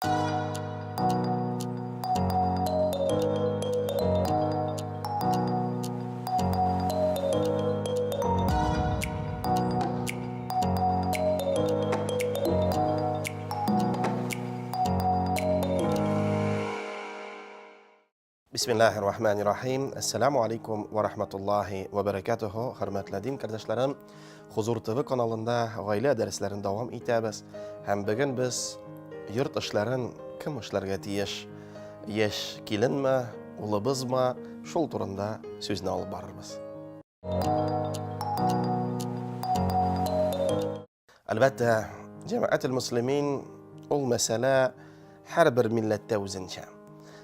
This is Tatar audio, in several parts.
Бисмиллахи рахмани рахим. Ассаламу алейкум ва рахматуллахи ва баракатуху. Хөрмәтле дин кардәшләрем, Хузур ТВ каналында гаилә дәресләрен дәвам итәбез. Һәм бүген без йорт эшләрен кем эшләргә тиеш? Яшь киленме, улыбызмы? Шул турында сүзне алып барырбыз. Әлбәттә, җәмәгател мөслимин ул мәсьәлә һәрбер милләттә үзенчә.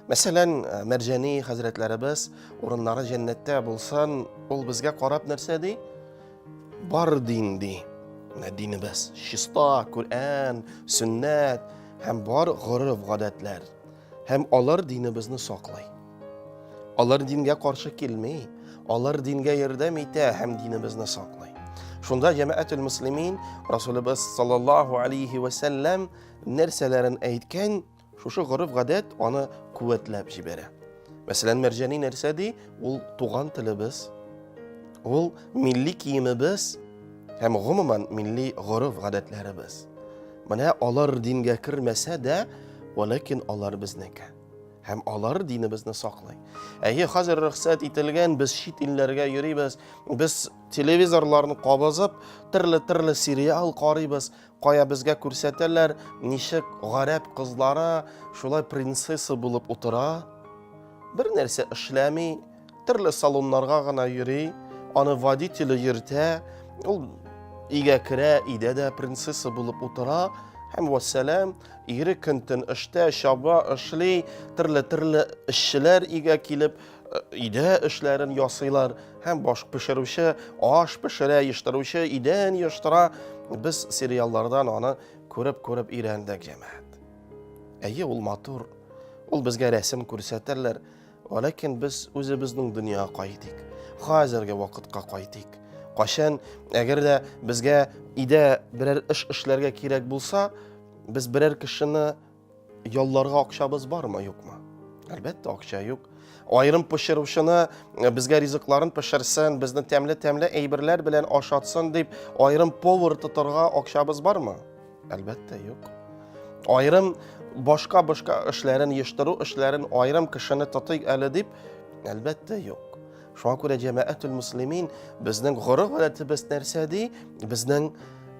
Мәсәлән, Мәрҗани хәзрәтләребез урыннары җәннәттә булсын, ул безгә карап нәрсә ди? Бар дин ди. Менә динебез чиста, Коръән, сөннәт һәм бар гореф-гадәтләр. Һәм алар динебезне саклый. Алар дингә каршы килми, алар дингә ярдәм итә һәм динебезне саклый. Шунда җәмәгатүл муслимин Расулыбыз саллаллаһу алейхи ва сәлләм нәрсәләрен әйткән, шушы гореф-гадәт аны куәтләп җибәрә. Мәсәлән, Мәрҗани нәрсә ди? Ул туган телебез, ул милли киемебез һәм гомумән милли гореф-гадәтләребез. Менә алар дингә кермәсә дә, вәләкин алар безнеке. Һәм алар динебезне саклый. Әйе, хәзер рөхсәт ителгән, без чит илләргә йөрибез, без телевизорларны кабызып, төрле-төрле сериал карыйбыз, кая безгә күрсәтәләр, ничек гарәп кызлары шулай принцесса булып утыра, бер нәрсә эшләми, төрле салоннарга гына йөри, аны водителе йөртә, ул өйгә керә, өйдә дә принцесса булып утыра, һәм вәссәлам, ире көн-төн эштә, чаба, эшли, төрле-төрле эшчеләр өйгә килеп, өйдә эшләрен ясыйлар, һәм баш пешерүче аш пешерә, ештыручы идән ештыра. Без сериаллардан аны күреп-күреп өйрәндек, җәмәгать. Әйе, ул матур. Ул безгә рәсем күрсәтәләр. Ләкин без үзебезнең дөньяга кайтыйк. Хәзерге вакытка кайтыйк. Кайчан, әгәр дә безгә өйдә берәр эш эшләргә кирәк булса, без берәр кешене ялларга акчабыз бармы, юкмы? Әлбәттә, акча юк. Аерым пешерүчене э, безгә ризыкларын пешерсен, безне тәмле-тәмле әйберләр белән ашатсын дип, аерым повар тотарга акчабыз бармы? Әлбәттә, юк. Аерым башка-башка эшләрен ештыру эшләрен аерым кешене тотыйк әле дип, әлбәттә, юк. Шуңа күрә җәмәгатүл муслимин безнең гореф-гадәтебез нәрсә ди? Безнең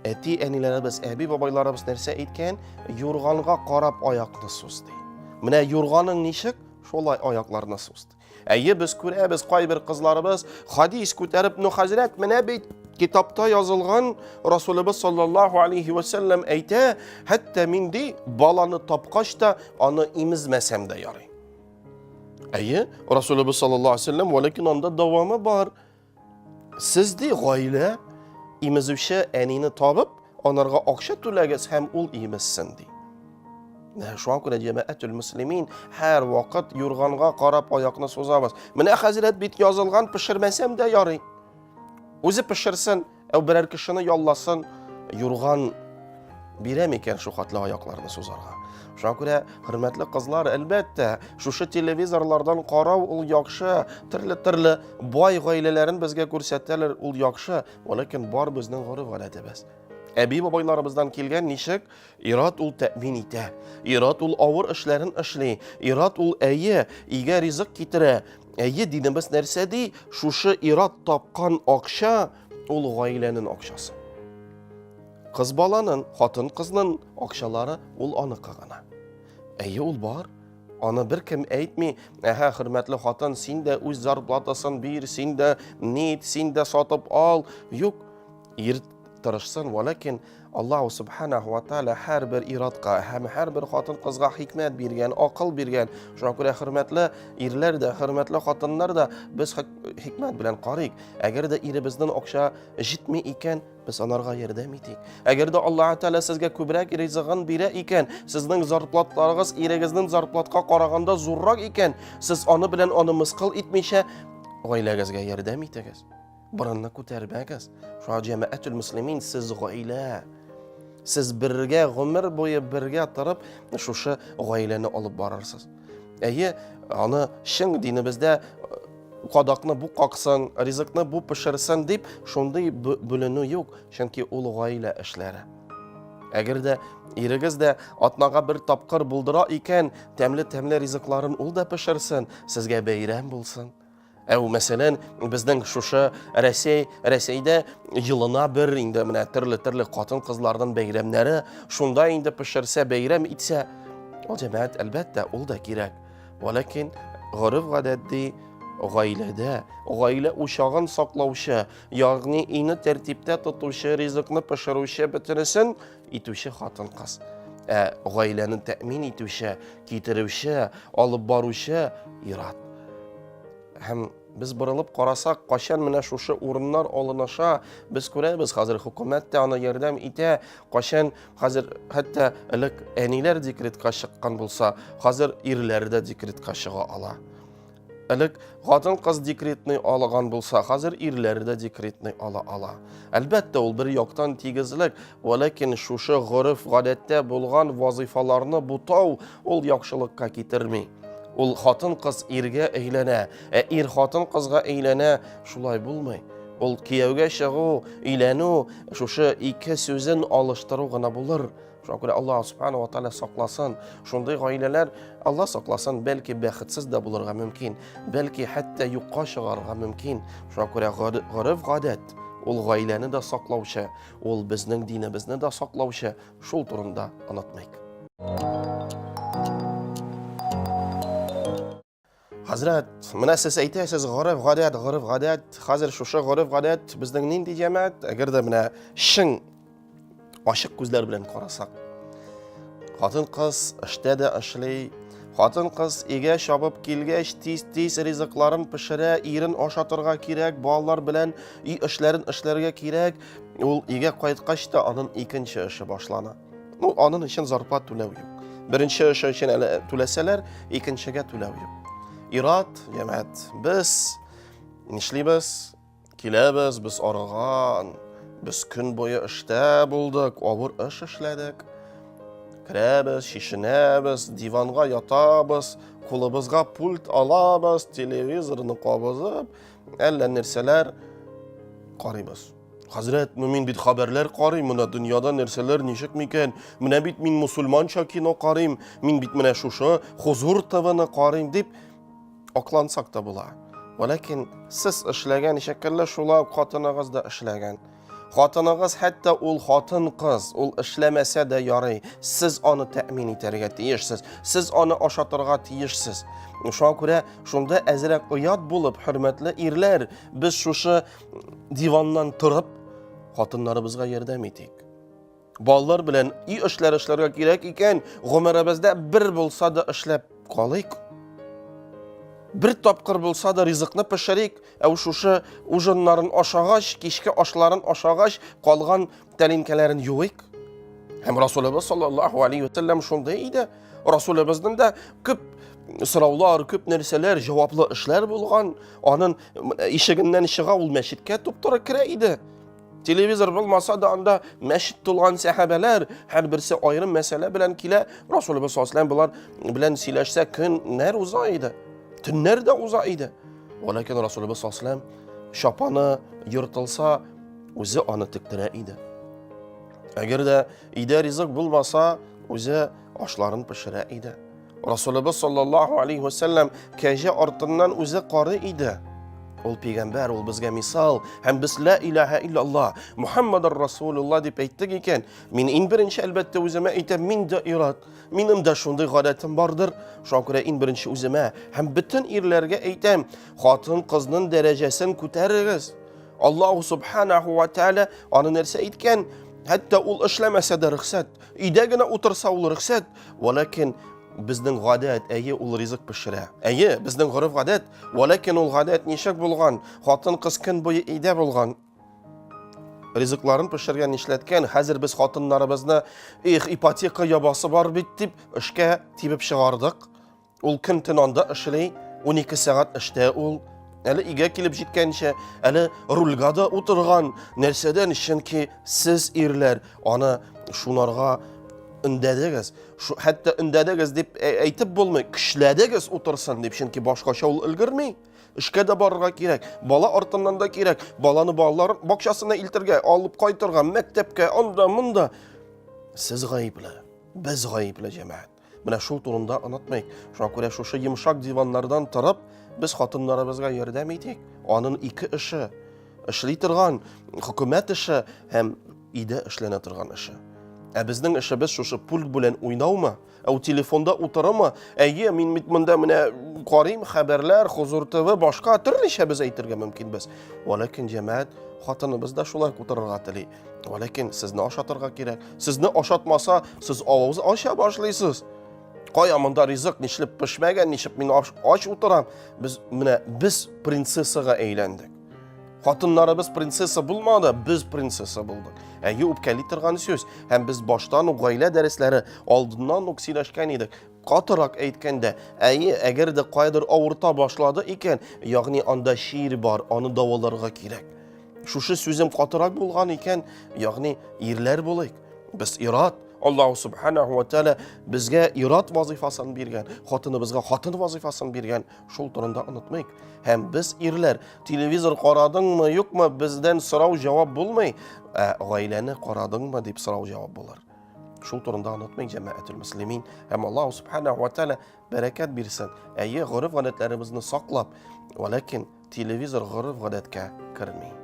әти-әниләребез, әби-бабайларыбыз нәрсә әйткән? Юрганга карап аякны суз ди. Менә юрганың ничек? Шулай аякларны суз. Әйе, без күрәбез, кайбер кызларыбыз хадис күтәреп, ну хәзрәт, менә бит китапта язылган Расулыбыз саллаллаһу алейхи ва сәлләм әйтә, хәтта мин ди, баланы тапкач та аны имезмәсәм дә ярый. Әйе, Расулыбыз саллаллаһу алейхи ва сәлләм, вәләкин анда дәвамы бар. Сез ди гаилә имезүче әнине табып, анарга акча түләгез һәм ул имезсен ди. Менә шуңа күрә җәмәгатүл мөслимин һәр вакыт юрганга карап аякны сузабыз. Менә хәзрәт бит язылган пешермәсәм дә ярый. Үзе пешерсен, Ә берәр кешене ялласын, юрган бирә микән шу хәтле аякларны сузарга? Шуңа күрә, хөрмәтле кызлар, әлбәттә, шушы телевизорлардан карау ул яхшы, төрле-төрле бай гаиләләрен безгә күрсәтәләр, ул яхшы, ләкин бар безнең гореф-гадәтебез. Әби бабайларыбыздан килгән ничек Ират ул тәэмин итә. Ират ул авыр эшләрен эшли. Ират ул әйе, өйгә ризык китерә. Әйе, динебез нәрсә ди? Шушы ират тапкан акча ул гаиләнең акчасы. Кыз баланың, хатын кызның акчалары ул аныкы гына. Әйе, ул бар. Аны беркем әйтми, әһә, хөрмәтле хатын, син дә үз зарплатасын бир, син дә нит, син дә сатып ал. Юк, ир тырышсын, вәләкин Аллаһу субханаху ва тааля һәрбер иратка һәм һәрбер хатын-кызга хикмәт биргән, акыл биргән. Шуңа күрә хөрмәтле ирләр дә, хөрмәтле хатыннар да без хикмәт белән карыйк. Әгәр дә иребезнең акча җитми икән, без анарга ярдәм итик. Әгәр дә Аллаһу тааля сезгә күбрәк ризыгын бирә икән, сезнең зарплатларыгыз ирегезнең зарплатка караганда зуррак икән, сез аны белән аны мыскыл итмичә гаиләгезгә ярдәм итегез. Борынны күтәрмәгез. Шуңа җәмәгатүл мөслимин, сез гаилә. Сез бергә гомер буе бергә торып, шушы гаиләне алып барырсыз. Әйе, аны чын динебездә э, кадакны бу каксын, ризыкны бу пешерсен дип шундый бүленү юк, чөнки ул гаилә эшләре. Әгәр дә ирегез дә атнага бер тапкыр булдыра икән, тәмле-тәмле ризыкларын ул да пешерсен, сезгә бәйрәм булсын. Ә ул, мәсәлән, безнең шушы Рәсәй, Рәсәйдә елына бер инде менә төрле-төрле хатын-кызларның бәйрәмнәре, шунда инде пешерсә, бәйрәм итсә, ул җәмәгать, әлбәттә, ул да кирәк. Вәләкин гореф-гадәт ди, гаиләдә, гаилә учагын саклаучы, ягъни өйне тәртиптә тотучы, ризыкны пешерүче, бөтенесен итүче хатын-кыз. Ә гаиләне тәэмин итүче, китерүче, алып баручы ир-ат. Һәм без борылып карасак, кайчан менә шушы урыннар алыныша, без күрәбез, хәзер хөкүмәт тә аны ярдәм итә, кайчан хәзер хәтта элек әниләр декретка чыккан булса, хәзер ирләр дә декретка чыга ала. Элек хатын-кыз декретный алган булса, хәзер ирләр дә декретный ала ала. Әлбәттә, ул бер яктан тигезлек, вәләкин шушы гореф-гадәттә булган вазыйфаларны бутау ул яхшылыкка китерми. Ул хатын-кыз иргә әйләнә, ә ир хатын-кызга әйләнә, шулай булмый. Ул кияүгә чыгу, өйләнү, шушы ике сүзен алыштыру гына булыр. Шуңа күрә Аллаһ субхана ва тааля сакласын. Шундый гаиләләр Аллаһ сакласын, бәлки бәхетсез дә булырга мөмкин, бәлки хәтта юкка чыгарга мөмкин. Шуңа күрә гореф-гадәт ул гаиләне дә саклаучы, ул безнең динебезне дә саклаучы, Шул турында онытмыйк. Хәзрәт, менә сез әйтәсез, гореф гадәт, гореф гадәт. Хәзер шушы гореф гадәт безнең нинди җәмәгать? Әгәр дә менә чын ачык күзләр белән карасак. Хатын-кыз эштә дә эшли, хатын-кыз өйгә чабып килгәч, тиз-тиз ризыкларын пешерә, ирен ашатырга кирәк, балалар белән өй эшләрен эшләргә кирәк. Ул өйгә кайткач та аның икенче эше башлана. Ну, аның өчен зарплат түләү юк. Беренче эше өчен әле түләсәләр, икенчегә түләү юк. Ират, җәмәгать, без нишлибез? Киләбез, без арыган, без көн буе эштә булдык, авыр эш эшләдек. Керәбез, чишенәбез, диванга ятабыз, кулыбызга пульт алабыз, телевизорны кабызып, Әллә нәрсәләр карыйбыз. Хәзрәт, ну мин бит хәбәрләр карыйм, менә дөньяда нәрсәләр ничек микән? Менә бит мин мусульманча кино карыйм, мин бит менә шушы Хузур ТВны карыйм дип аклансак та була. Вәләкин сез эшләгән шикелле шулай ук хатыныгыз да эшләгән. Хатыныгыз хәтта ул хатын-кыз, ул эшләмәсә дә ярый, сез аны тәэмин итәргә тиешсез, сез аны ашатырга тиешсез. Шуңа күрә шунда әзрәк оят булып, хөрмәтле ирләр, без шушы диваннан торып, хатыннарыбызга ярдәм итик. Балалар белән өй эшләре эшләргә кирәк икән, гомеребездә бер булса да эшләп калыйк. Бер тапкыр булса да ризыкны пешерик, ә шушы ужиннарын ашагач, кичке ашларын ашагач, калган тәлинкәләрен юыйк. Һәм Расулыбыз саллаллаху алейхи ва саллям шундый иде. Расулыбызның да күп сораулар, күп нәрсәләр, җаваплы эшләр булган. Аның ишегеннән чыга ул мәчеткә туп-туры керә иде. Телевизор булмаса да анда мәчет тулган сәхабәләр, һәрберсе аерым мәсьәлә белән килә. Расулыбыз саллаллаху алейһи болар белән сөйләшсә, көннәр уза иде. Төннәр дә уза иде. Вәләкин Расулыбыз саллаллаху алейһи чапаны ертылса, үзе аны тектерә иде. Әгәр дә өйдә ризык булмаса, үзе ашларын пешерә иде. Расулыбыз саллаллаху алейхи ва сәлләм кәҗә артыннан үзе карый иде. Ул пәйгамбәр, ул безгә мисал һәм без ла илаһа иллаллах, Мухаммадур Расулуллах дип әйттек икән, мин иң беренче әлбәттә үземә әйтәм, мин дә ират, минем дә шундый гадәтем бардыр. Шуңа күрә иң беренче үземә һәм бөтен ирләргә әйтәм, хатын-кызның дәрәҗәсен күтәрегез. Аллаһу субханаху ва тааля аны нәрсә әйткән? Хәтта ул эшләмәсә дә рөхсәт. Өйдә генә утырса ул рөхсәт. Вәләкин безнең гадәт, әйе, ул ризык пешерә. Әйе, безнең гореф-гадәт. Вәләкин ул гадәт ничек булган? Хатын-кыз көн буе өйдә булган. Ризыкларын пешергән, нишләткән. Хәзер без хатыннарыбызны, эх, ипотека ябасы бар бит дип, эшкә тибеп чыгардык. Ул көн-төн анда эшли, 12 сәгать эштә ул. Әле өйгә килеп җиткәнче, әле рульга да утырган. Нәрсәдән? Чөнки сез ирләр аны шунарга өндәдегез. Хәтта өндәдегез дип әйтеп булмый, көчләдегез утырсын дип, чөнки башкача ул өлгерми. Эшкә дә барырга кирәк, бала артыннан да кирәк, баланы балалар бакчасына илтергә, алып кайтырга, мәктәпкә, анда, монда. Сез гаепле, без гаепле, җәмәгать. Менә шул турында онытмыйк. Шуңа күрә шушы йомшак диваннардан торып, без хатыннарыбызга ярдәм итик. Аның ике эше, эшли торган хөкүмәт эше һәм өйдә эшләнә торган эше. Ә безнең эшебез шушы пульт белән уйнаумы? Ә ул телефонда утырымы? Әйе, мин бит монда менә карыйм хәбәрләр, Хузур ТВ, башка төрлечә без әйтергә мөмкинбез. Вәләкин җәмәгать хатыныбыз да шулай утырырга тели. Вәләкин сезне ашатырга кирәк. Сезне ашатмаса, сез авыз ача башлыйсыз. Кая монда ризык нишләп пешмәгән, ничек мин ач утырам? Без менә без принцессага әйләндек. Хатыннарыбыз принцесса булмады, без принцесса булдык. Әйе, үпкәли торган сүз. Һәм без баштан ук гаилә дәресләре алдыннан ук сөйләшкән идек. Катырак әйткәндә, әйе, әгәр дә кайдыр авырта башлады икән, ягъни анда чир бар, аны дәваларга кирәк. Шушы сүзем катырак булган икән, ягъни ирләр булыйк. Без ират, Аллаһу субханаху ва тааля безгә ират вазифасын биргән, хатыныбызга хатын вазифасын биргән. Шул турында онытмыйк. Һәм без ирләр, телевизор карадыңмы, юкмы, бездән сорау җавап булмый, ә гаиләне карадыңмы дип сорау җавап булыр. Шул турында онытмыйк, җәмәгатүл мөслимин. Һәм Аллаһу субханаху ва тааля бәрәкәт бирсен. Әйе, гореф-гадәтләребезне саклап, вәләкин телевизор гореф-гадәткә керми.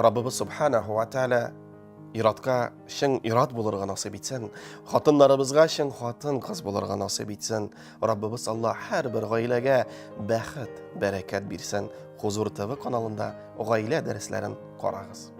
Раббыбыз Субханаху ва Тааля иратка чын ират булырга насыйп итсен, хатыннарыбызга чын хатын-кыз булырга насыйп итсен. Раббыбыз Аллаһ һәрбер гаиләгә бәхет, бәрәкәт бирсен. Хузур ТВ каналында гаилә дәресләрен карагыз.